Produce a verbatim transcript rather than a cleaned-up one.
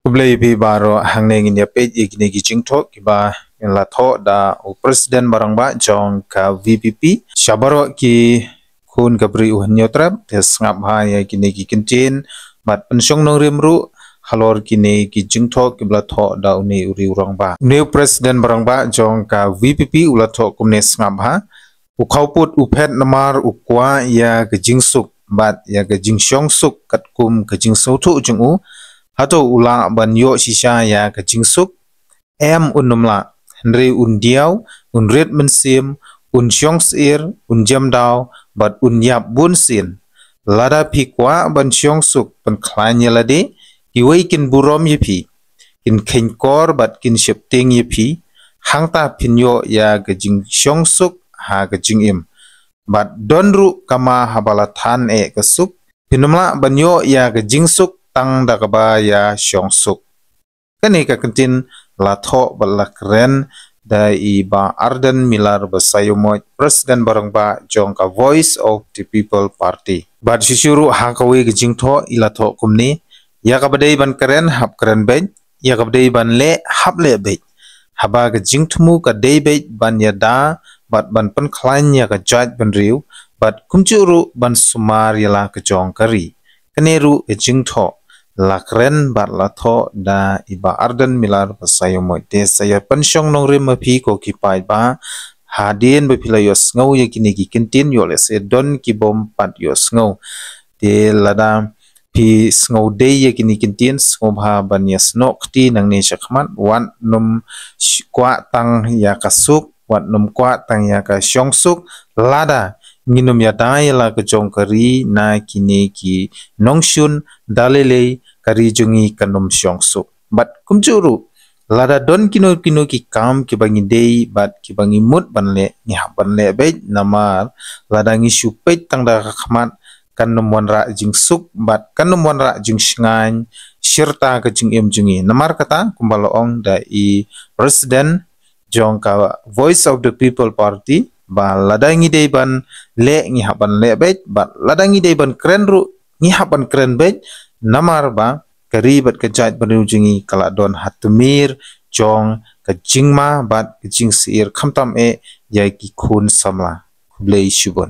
Khublei phi baroh, hangne ngin ïa peit ïa kine ki jingthoh kiba la thoh da u President ba rangbah jong ka V P P. Sha baroh ki khun ka Bri U Hynñiewtrep, te sngap bha ïa kine ki kyntien bad pynshong nongrim ruh halor kine ki jingthoh kiba la thoh da une u rangbah. Une u President ba rangbah jong ka V P P u la thoh kumne, sngap bha. U khawpud u phet namar u kwah ïa ka jingsuk bad ïa ka jingshong suk katkum ka jingsngewthuh jong u. Hato u lah ban ïoh shisha ïa ka jingsuk? Em, un ym lah. Hynrei un diaw, un rit mynsiem, un shong syiar, un jem daw bad un ïap bun sien. Lada phi kwah ban shong suk, pynkhlaiñ ïa lade, kiwei kin burom ïa phi, kin kheiñ kor bad kin sheptieng ïa phi. Hangta phin ïoh ïa ka jingshong suk ha ka jingim. Bad don ruh kama haba la than eh ka suk. Phin ym lah ban ïoh ïa ka jingsuk tang da kaba ïa shong suk. Kane ka kyntien la thoh bad la kren da i Bah Ardent Miller Basaiawmoit, President ba rangbah jong ka Voice of the People Party. Bad shuh shuh ruh ha kawei ka jingthoh i la thoh kumne: Ïa kaba dei ban kren hap kren beit, ïa kaba dei ban leh hap leh beit. Haba ka jingthmu ka dei beit ban ïada bad ban pynkhlaiñ ïa ka jaitbynriew, bad kumjuh ruh ban sumar ïa la ka jong ka ri. Kane ruh ka jingthoh la kren bad la thoh da i Bah Ardent Miller Basaiawmoit. Te sa ïa pynshong nongrim ma phi ko ki paidbah, hadien ba phi la ïohsngew ïa kine ki kyntien, ïoh lehse don ki bym pat ïohsngew. Te lada phi sngew dei ïa kine ki kyntien, sngewbha ban ïa snoh kti nangne shakhmat. Wat nym sh-, kwah tang ïa ka suk, wat nym kwah tang ïa ka shong suk. Lada ngin ym ïada ïa la ka jong ka ri na kine ki nongshun, da lei lei ka ri jong ngi kan ym shong suk. Bad kumjuh ruh, lada don kino kino ki kam kiba ngi dei bad kiba ngi mut ban leh, ngi hap ban leh beit. Namar lada ngi shu peit tang da ka khmat, kan ym wanrah jingsuk bad kan ym wanrah jingshngaiñ shirta ka jingim jong ngi. Namar kata, kumba la ong da i President jong ka Voice of the People Party, ba lada ngi dei ban leh, ngi hap ban leh beit, bad lada ngi dei ban kren ruh, ngi hap ban kren beit. Namar ba ka ri bad ka jaitbynriew jong ngi ka la don ha tmier jong ka jingma bad ka jingsyiar, khamtam eh ïa ki khun samla. Khublei shibun.